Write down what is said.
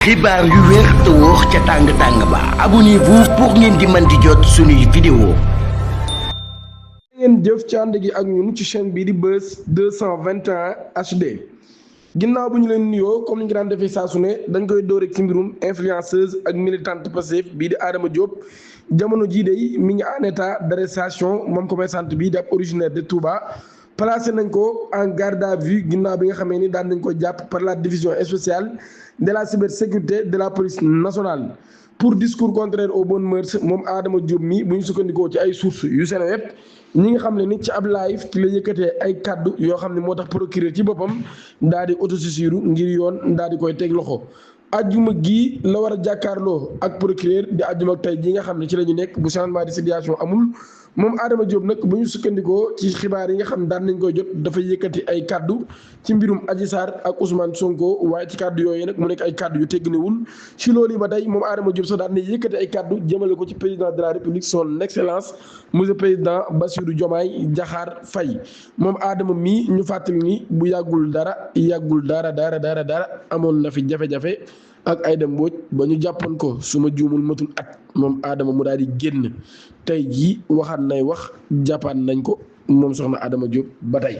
xibaar yu wér te wóor ca tàng ba abonnez-vous pour ngeen di mën di jot suñuy vidéo. ngeen jëf ci ànd gi ak ñun ci chaîne bii di Buzz 221 HD ginnaaw bu ñu leen nuyoo comme ni ñu daan defee saa su ne dañ koy door rek ci mbirum influenceuse ak militante Pastef bii di Adama Diop jamono jii de mi ngi en état d'arrestation moom commerçante bii di ab originaire de Touba. placé nañ ko en garde à vue ginnaaw bi nga xamee ni daan nañ ko jàpp par la division spéciale de la cybersécurité de la police nationale pour discours contraire aux bonnes mœurs moom Adama Diop mi bu ñu sukkandikoo ci ay sources yu Seneweb ñi nga xam ne ni ci ab live ci la yëkkatee ay kaddu yoo xam ne moo tax procureur ci boppam daal di autosaisir ngir yoon daal di koy teg loxo. ajjuma gii la war a jàkkaarloo ak procureur di ajjuma ak tey ji nga xam ne ci la ñu nekk bu changement de situation amul moom Adama Diop nag bu ñu sukkandikoo ci xibaar yi nga xam ne daan nañ koy jot dafa yëkkati ay kaddu ci mbirum Adji Sarr ak Ousmane Sonko waaye ci kaddu yooyu nag mu nekk ay kaddu yu tegginewul ci loolu yi ba tey moom Adama Diop sax daan na yëkkati ay kaddu jëmale ko ci président de la république son excellence monsieur président Bassirou Diomaye Diakhar Faye moom Adama mii ñu fàttali ni bu yàggul dara amoon na fi jafe-jafe ak Aïda Mbodj ba ñu jàppoon ko su ma juumul matul at moom Adama mu daal di génn tey jii waxaat nay wax jàppaat nañ ko moom soxna Adama Diop ba tey.